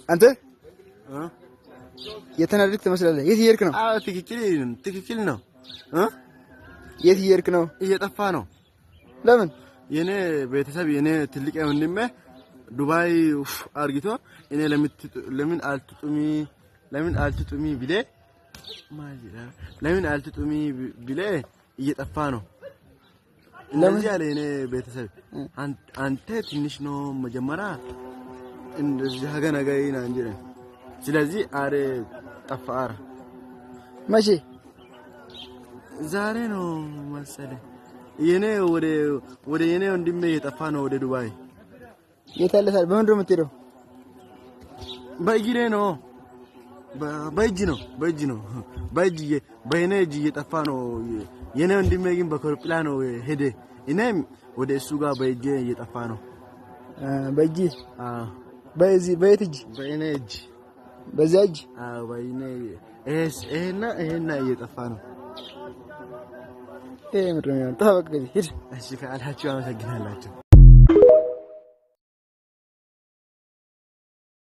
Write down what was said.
አንተ የተናደድክ ትመስላለህ። የት እየሄድክ ነው? አዎ፣ ትክክል ትክክል ነው። የት እየሄድክ ነው? እየጠፋ ነው። ለምን? የኔ ቤተሰብ፣ የኔ ትልቅ ወንድሜ ዱባይ አርግቶ እኔ ለምን አልትጡሚ፣ ለምን አልትጡሚ ብሌ፣ ለምን አልትጡሚ ብሌ እየጠፋ ነው። እንደዚህ ያለ የኔ ቤተሰብ አንተ ትንሽ ነው፣ መጀመሪያ እንደዚህ ሀገናጋይ ናንጂ። ስለዚህ አሬ ጠፋ አረ። መቼ? ዛሬ ነው መሰለኝ። የኔ ወደ የኔ ወንድሜ እየጠፋ ነው ወደ ዱባይ። የት አለ ታዲያ? በምንድን ነው የምትሄደው? በእግሬ ነው፣ በእጅ ነው፣ በእጅ ነው፣ በእጅ፣ በእኔ እጅ እየጠፋ ነው። የኔ ወንድሜ ግን በኮርጵላ ነው ሄደ። እኔም ወደ እሱ ጋር በእጄ እየጠፋ ነው። በእጅ? አዎ። በዚህ በየት እጅ? በእኔ እጅ። በዚያ እጅ? አዎ፣ በእኔ ይሄና ይሄና እየጠፋ ነው። ይሄ ምንድን ነው? ጥፋ በቃ፣ ሂድ። እሺ ካላችሁ አመሰግናላችሁ።